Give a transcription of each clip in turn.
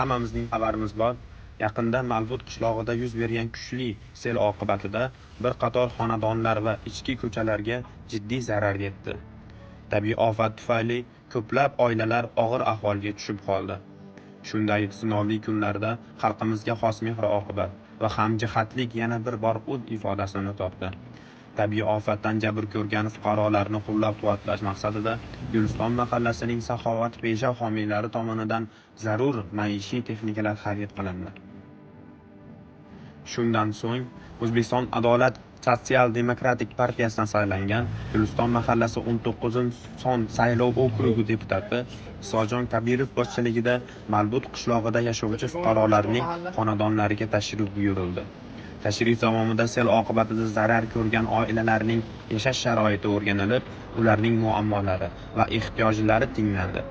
Hammamizning xabarimiz bor. Yaqinda Malbut qishlog'ida yuz bergan kuchli sel oqibatida bir qator xonadonlar va ichki ko'chalarga jiddiy zarar yetdi. Tabiiy ofat tufayli ko'plab oilalar og'ir ahvolga tushib qoldi. Shunday sinovli kunlarda xalqimizga xos mehr-oqibat va hamjihatlik yana bir bor o'z ifodasini topdi. Tabiiy ofatdan jabr ko'rgan fuqarolarni qo'llab-quvvatlash maqsadida Guliston mahallasining saxovatpesha homiylari tomonidan zarur maishiy texnikalar xarid qilindi. Shundan so'ng O'zbekiston Adolat sotsial-demokratik partiyasidan saylangan Guliston mahallasi 19-son saylov okrugi deputati Isojon Kabirov boshchiligida Malbut qishlog'ida yashovchi fuqarolarning xonadonlariga tashrif buyurildi. Tashrif davomida sel oqibatida zarar ko'rgan oilalarning yashash sharoiti o'rganilib, ularning muammolari va ehtiyojlari tinglandi.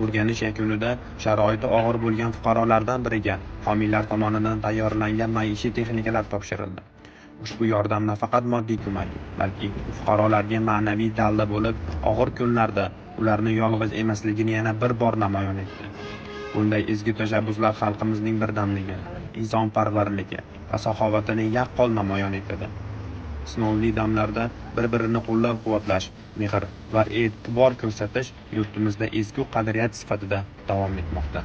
O'rganish yakunida sharoiti og'ir bo'lgan fuqarolardan biriga homiylar tomonidan tayyorlangan maishiy texnikalar topshirildi. Ushbu yordam nafaqat moddiy ko'mak, balki fuqarolarga ma'naviy dalda bo'lib, og'ir kunlarda ularni yolg'iz emasligini yana bir bor namoyon etdi. Bunday ezgu tashabbuslar xalqimizning birdamligi, insonparvarligi va saxovatini yaqqol namoyon etadi. Sinovli damlarda bir-birini qo'llab-quvvatlash, mehr va e'tibor ko'rsatish yurtimizda ezgu qadriyat sifatida davom etmoqda.